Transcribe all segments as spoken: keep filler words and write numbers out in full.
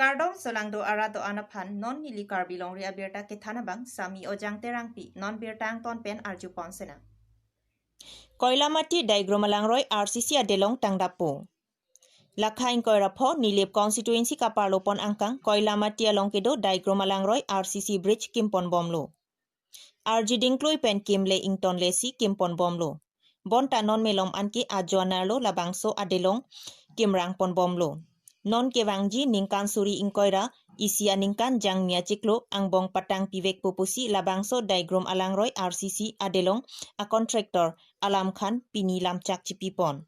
Kardom solangdo arat do-an aphan, non neli Karbi Longri Abirta kethan abang Sami Ojang Terangpi, non birta angton pen arjupon senang. Koilamati Daigrum Alangroi R C C adelong tangdapo. Lakha ingkoi ra pho Nilip constituency kaparlopon angkang Koilamati along kedo Daigrum Alangroi R C C bridge kimponbomlo. Arji dingklui pen kimle ingtonle si kimponbomlo. Bonta non melom anke ajo anerlo labangso adelong kimrangponbomlo. Non kevangji ningkan suri ingkoi ra isi aningkan Jangmi achiklo angbong patang pivekpo pusi labangso Daigrum Alangroi R C C adelong a contractor Alam Khan pini lamchak chipipon.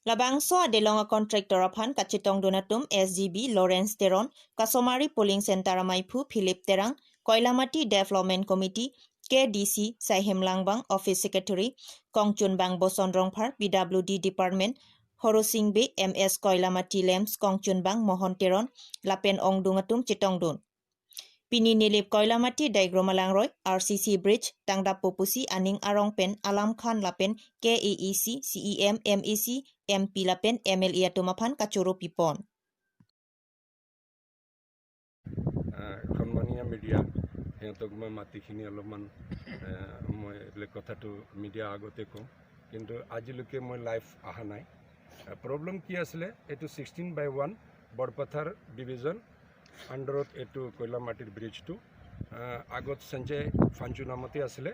Labangso adelong a contractor aphan kachetongdun atum S G B Lawrence Teron, Kasomari Polling Center amaiphu Philip Terang, Koilamati Development Committee, K D C, Saihem Langbang, Office Secretary, Kongchunbang Boson Rongphar, P W D Department, Horosing Bey, M S Koilamati Lamps, Kongchunbang Mohon Teron, lapen ongdung atum chetongdun. Pini Nilip Koilamati Daigrum Alangroi R C C bridge tangdapo pusi aning arong pen Alam Khan lapen K A A C, C E M, M A C, M P lapen M L A atum aphan kachoro pipon. আহ, সন্মানীয় মিডিয়া, সিহঁতক মই মাতিখিনি অলপমান, আহ, মই এইবিলাক কথাটো মিডিয়া আগতে কওঁ, কিন্তু আজিলৈকে মই লাইভ অহা নাই। আহ, প্ৰব্লেম কি আছিলে? এইটো ছিক্সটিন বাই ওৱান বৰপথাৰ ডিভিজন আণ্ডাৰত এইটো কয়লামাটিৰ ব্ৰিজটো, আহ, আগত সঞ্জয় ফাঞ্চু নামতে আছিলে,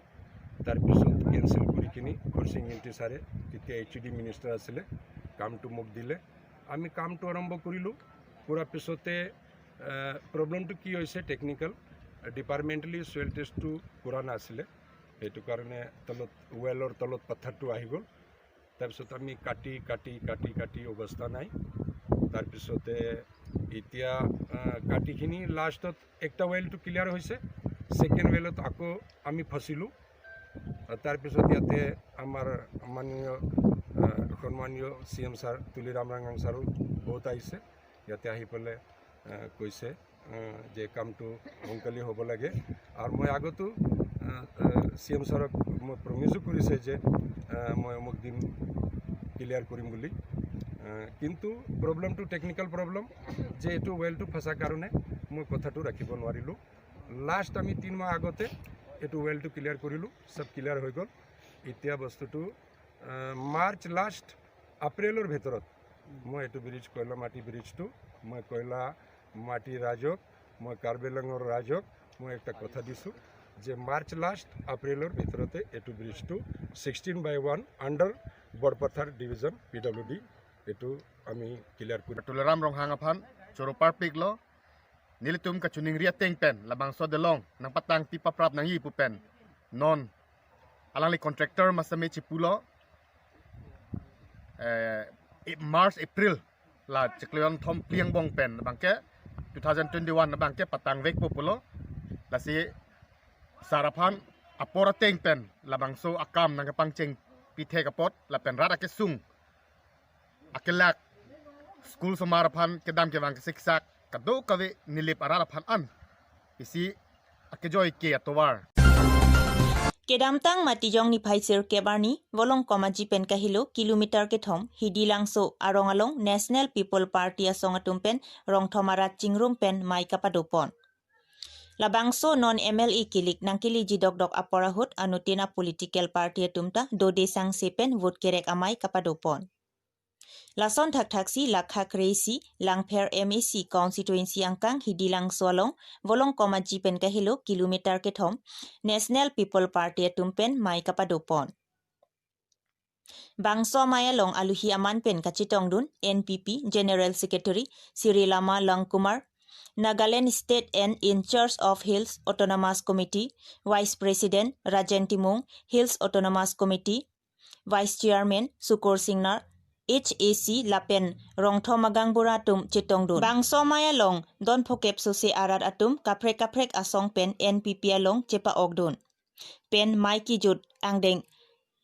তাৰপিছত কেঞ্চেল কৰি কিনি খৰচিং ইংতি ছাৰে, তেতিয়া এইচ ডি মিনিষ্টাৰ আছিলে, কামটো মোক দিলে। আমি কামটো আৰম্ভ কৰিলোঁ। কৰাৰ পিছতে, আহ, প্ৰব্লেমটো কি হৈছে, টেকনিকেল ডিপাৰ্টমেণ্টেলি ছইল টেষ্টটো কৰা নাছিলে, সেইটো কাৰণে তলত, ৱেলৰ তলত পাথৰটো আহি গ'ল। তাৰপিছত আমি কাটি, কাটি, কাটি, কাটি অৱস্থা নাই। তাৰপিছতে এতিয়া, আহ, কাটিখিনি লাষ্টত একটা ৱেলটো ক্লিয়াৰ হৈছে, ছেকেণ্ড ৱেলত আকৌ আমি ফচিলোঁ। আহ, তাৰপিছত ইয়াতে আমাৰ মাননীয়, আহ, সন্মানীয় চি এম ছাৰ তুলিৰাম ৰংহাং ছাৰো বহুত আহিছে, ইয়াতে আহি পেলাই, আহ, কৈছে, আহ, যে কামটো সোনকালে হ'ব লাগে। আৰু মই আগতো, আহ, আহ, চি এম ছাৰক মই প্ৰমিছো কৰিছে যে, আহ, মই অমুক দিন ক্লিয়াৰ কৰিম বুলি। আহ, কিন্তু প্ৰব্লেমটো টেকনিকেল প্ৰব্লেম, যে এইটো ৱেলটো ফচা কাৰণে মই কথাটো ৰাখিব নোৱাৰিলোঁ। লাষ্ট আমি তিন মাহ আগতে এইটো ৱেলটো ক্লিয়াৰ কৰিলোঁ, চব ক্লিয়াৰ হৈ গ'ল। এতিয়া বস্তুটো, আহ, মাৰ্চ লাষ্ট, এপ্ৰিলৰ ভিতৰত মই এইটো ব্ৰিজ, কয়লামাটি ব্ৰিজটো মই কয়লামাটি ৰাইজক, মই কাৰ্বি আংলঙৰ ৰাইজক মই এটা কথা দিছোঁ যে মাৰ্চ লাষ্ট, এপ্ৰিলৰ ভিতৰতে এইটো ব্ৰিজটো sixteen by one under Borpathar division P W D এইটো আমি ক্লিয়াৰ কৰিম। Tuliram Ronghang aphan choro parpiklo, nelitum kachiningri ateng pen labangso adelong nangpatang pi paprap nangji pu pen non alangli contractor masame chipulo, eh, i-, March, April la chiklo kethom phli angbong pen abangke two thousand twenty-one abangke patangvekpo pulo. Lasi sar aphan apor ateng pen labangso akam nangkepangcheng pithek apot lapen rat akesung akelak, school osomar aphan kedam kevang kesiksak, kadokave Nilip arat aphan an isi akejoi ke atovar. Kedamtang Matijong niphai sirkep arni, Volongkom Aji pen kahelo kilometer kethom, Hidi Langso arong along National People Party asong atum pen Rongthom arat chingrum pen mei kapadopon. Labangso non M L A kilik nangkeleji dokdok apor ahut anuttin a political party atum ta dode sangse pen vote kerek amei kapadopon. Lason thakthaksi lakha kre-isi Langpher M A C constituency angkang Hidi Langso along Volongkom Aji pen kahelo kilometer kethom National People Party atum pen mei kapadopon. Bangso amei along aluhi aman pen kachetongdun N P P General Secretary Sri Lama Langkumar, Nagaland State and in charge of Hills Autonomous Committee, Vice President Rajen Timung, Hills Autonomous Committee, Vice Chairman Sukur Singnar, H A C lapen Rongthom agaonbura atum chetongdun. Bangso amei along don phokep sose arat atum kaprek kaprek asong pen N P P along chepa-okdun. Pen mei kijut angdeng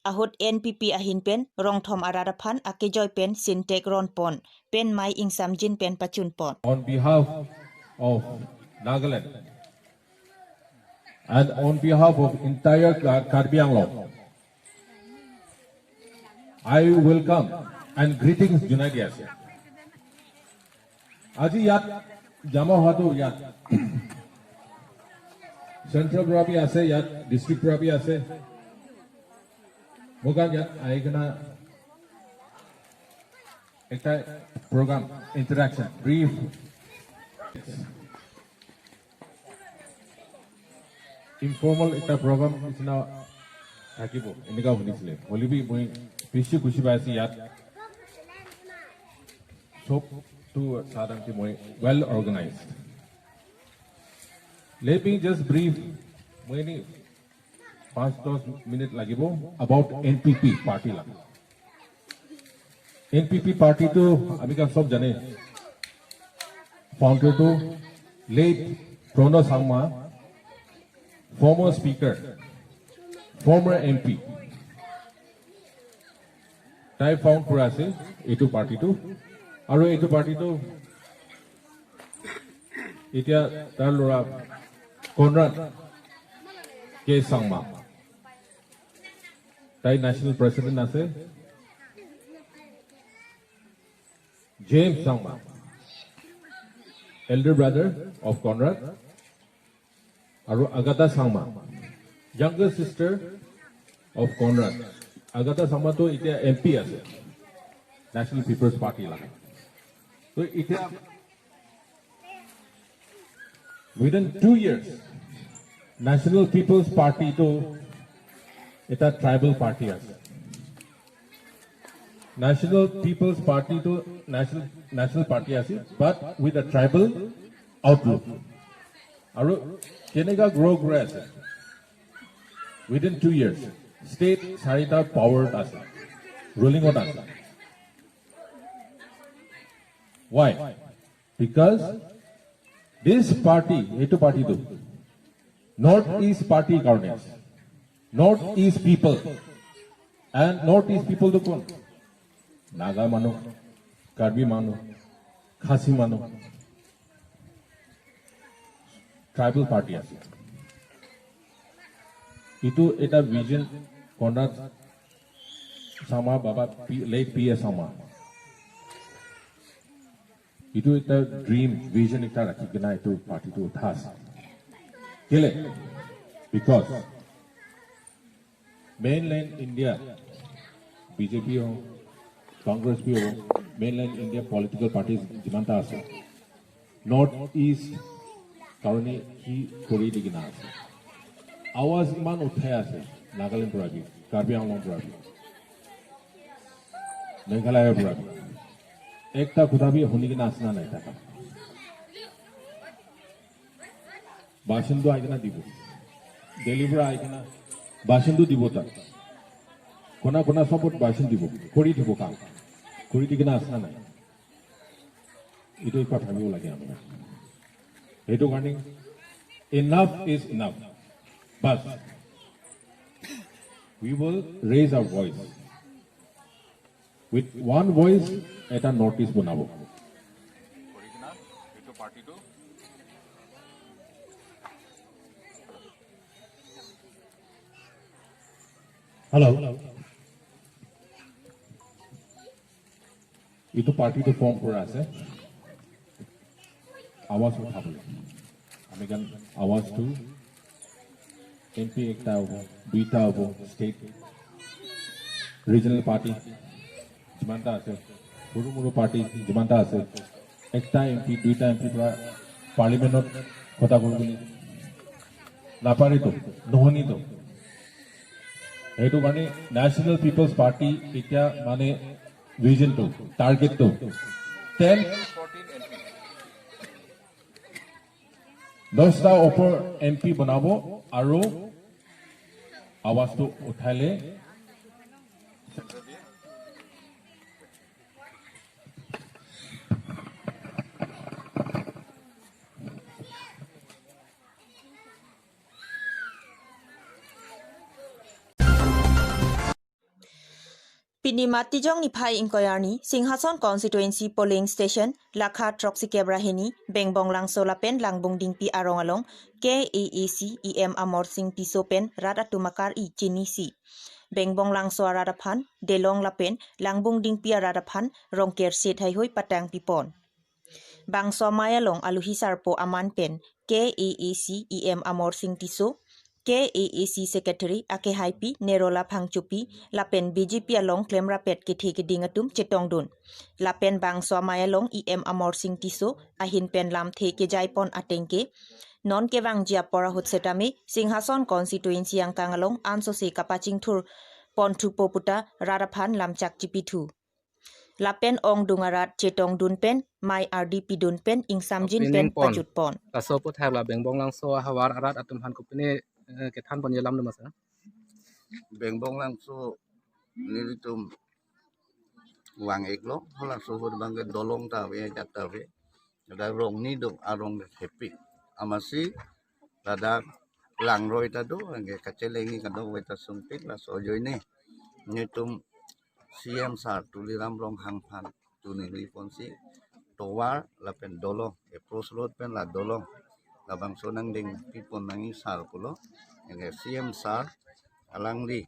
ahut N P P ahin pen Rongthom arat aphan akejoi pen sintek ronpon pen mei ingsamjin pen pachunpon. On behalf of Nagaland and on behalf of entire Ka-, Karbi Anglong, I welcome and greetings জনাই দি আছে। আজি ইয়াত জমা হোৱাটো ইয়াত চেণ্ট্ৰেল পৰা বি আছে, ইয়াত ডিষ্ট্ৰিক্ট পৰা বি আছে। মই ইয়াত আহি কিনে একটা প্ৰগ্ৰাম, ইণ্টাৰেকশ্যন, ব্ৰিফ, ইনফৰ্মেল একটা প্ৰগ্ৰাম নিচিনা থাকিব, এনেকুৱা শুনিছিলে। হ'লে বি মই বেছি খুচি পাই আছো ইয়াত। চবটো চাদাংতি মই well organised. Let me just brief, মই এনে পাঁচ দহ মিনিট লাগিব, about N P P party লাগে। এন পি পি পাৰ্টিটো আমি কাম চব জানে, ফাউণ্ডাৰটো late Pranab Sangma, former speaker, former M P, তাই ফাউণ্ড কৰা আছে এইটো পাৰ্টিটো। আৰু এইটো পাৰ্টিটো এতিয়া তাৰ ল'ৰা কনৰাড কে চাংমা, তাই নেশ্যনেল প্ৰেচিডেণ্ট আছে। James Sangma, elder brother of Conrad, আৰু Agatha Sangma, younger sister of Conrad. Agatha চাংমাটো এতিয়া এম পি আছে নেশ্যনেল পিপলছ পাৰ্টি লাগে। তো এতিয়া within two years National People's পাৰ্টিটো এটা ট্ৰাইবেল পাৰ্টি আছে। নেশ্যনেল পিপলছ পাৰ্টিটো নেশ্যনেল নেশ্যনেল পাৰ্টি আছিল, but with a tribal outlook. আৰু কেনেকুৱা গ্ৰ' কৰি আছে উইদিন টু ইয়াৰ্ছ, ষ্টেট চাৰিটা পাৱাৰত আছে, ৰুলিঙত আছে। Why? Because this party, এইটো পাৰ্টিটো নৰ্থ ইষ্ট পাৰ্টিৰ কাৰণে আছে। নৰ্থ ইষ্ট পিপল, এণ্ড নৰ্থ ইষ্ট পিপলটো কোন? নাগা মানুহ, কাৰ্বি মানুহ, খাচী মানুহ, ট্ৰাইবেল পাৰ্টি আছে। এইটো এটা ভিজন কনৰাড চাংমা, বাবা P, late P A Sangma, এইটো এটা ড্ৰিম ভিজন এটা ৰাখি কিনে এইটো পাৰ্টিটো উঠা আছে। কেলে? বিকজ মেইনলেণ্ড ইণ্ডিয়া বিজেপি হওক, কংগ্ৰেছ বি হওক, মেইনলেণ্ড ইণ্ডিয়া পলিটিকেল পাৰ্টি যিমানটা আছে, নৰ্থ ইষ্ট কাৰণে সি কৰি দি কিনে আছে। আৱাজ ইমান উঠাই আছে, নাগালেণ্ড পৰা বি, কাৰ্বি আংলং পৰা বি, মেঘালয়ৰ পৰা বি। একটা কথা বি শুনি কিনে আছে না নাই তাকা? ভাষণটো আহি কিনে দিব। দিল্লীৰ পৰা আহি কিনে ভাষণটো দিব তাত। কোনা কোনা চবত ভাষণ দিব, কৰি দিব কাম। কৰি দি কিনে আছে না নাই? এইটো কথা ভাবিব লাগে আমি। সেইটো কাৰণে enough is enough। বাছ, we will raise our voice। With one voice, এটা নৰ্থ ইষ্ট বনাব। হেল্ল'। এইটো পাৰ্টিটো ফৰ্ম কৰা আছে আৱাজ উঠাবলৈ। আমি কাৰণ আৱাজটো এম পি একটা হ'ব, দুইটা হ'ব, ষ্টেট ৰিজনেল পাৰ্টি যিমানটা আছে, সৰু সৰু পাৰ্টি যিমানটা আছে, একটা এম পি, দুইটা এম পি পৰা পাৰ্লিমেণ্টত কথা ক'ব বুলি নাপাৰেতো, নুশুনিতো। সেইটো কাৰণে নেশ্যনেল পিপলছ পাৰ্টি এতিয়া মানে ভিজনটো, টাৰ্গেটটো টেন, দহটা ওপৰ এম পি বনাব আৰু আৱাজটো উঠালে Pini Matijong niphai ingkoi arni, Singhason Constituency Polling Station, lakha throksi kep ra hini, Bengbong Langso lapen Langbung Dingpi arong along, K A A C E M Amarsing Tisso pen rat atum akar-i chinisi. Bengbong Langso arat aphan, Delong lapen Langbung Dingpi arat aphan, Rongker Seth haihui patang pipon. Bangso amei along aluhi sarpo aman pen K A A C E M Amarsing Tisso, K A A C Secretary akehaipi Nerola Phangchopi lapen B J P along klemrapet kethe keding atum chetongdun. Lapen bangso amei along E M Amarsing Tisso ahin pen lamthe kejaipon atengke non kevangji apor ahut setame Singhason constituency angkang along ansose kapachingthur ponthupo puta rat aphan lamchak chipithu. Lapen ongdung arat chetongdun pen mei ardi pidun pen ingsamjin pen pajutpon. Laso aputhak la Bengbong Langso ahavar arat atum aphan kopine, eh, kethan pon yelam dum asa. Bengbong Langso nelitum vang-iklo, halangso ahut abangke dolong ta ave, ajat ta ave. Ladak rong ni do, arong ke thepi. Amatsi ladak langroi ta do, anke kachelengji kadokave ta sungpik, laso ajoine nelitum C M sir Tuliram Ronghang aphan tu ningri ponsi tovar lapen dolong, approach road pen la dolong, labangso nangdengpi pon nangji sir pulo. Anke C M sir alangli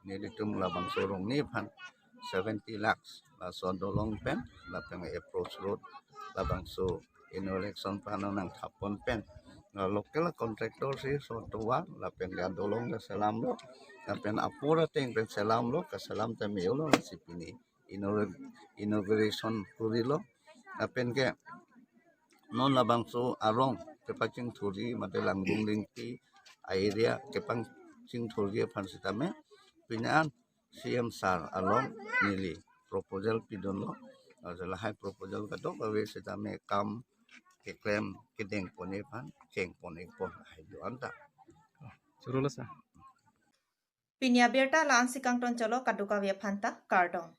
nelitum labangso rong ni aphan seventy lakhs laso dolong pen lapen approach road labangso inauguration aphan nangthap pon pen, la local contractor si laso tovar lapen ya dolong keselamlo, lapen apor ateng pen selamlo, keselam tame ulo, lasi pini inaugur-, inauguration kurilo. Lapen ke non labangso arong kepachingthurji mate Langbung Lingpi a-area kepachingthurji aphan setame pini an C M sir along neli proposal pidunlo. Laso lahai proposal kadokave setame kam keklem kedeng pon aphan keng pon-ikpo lahai do-an ta. Choro lo sir. Pini abirta la-ansi kangton cholo, kadokave aphan ta kardom.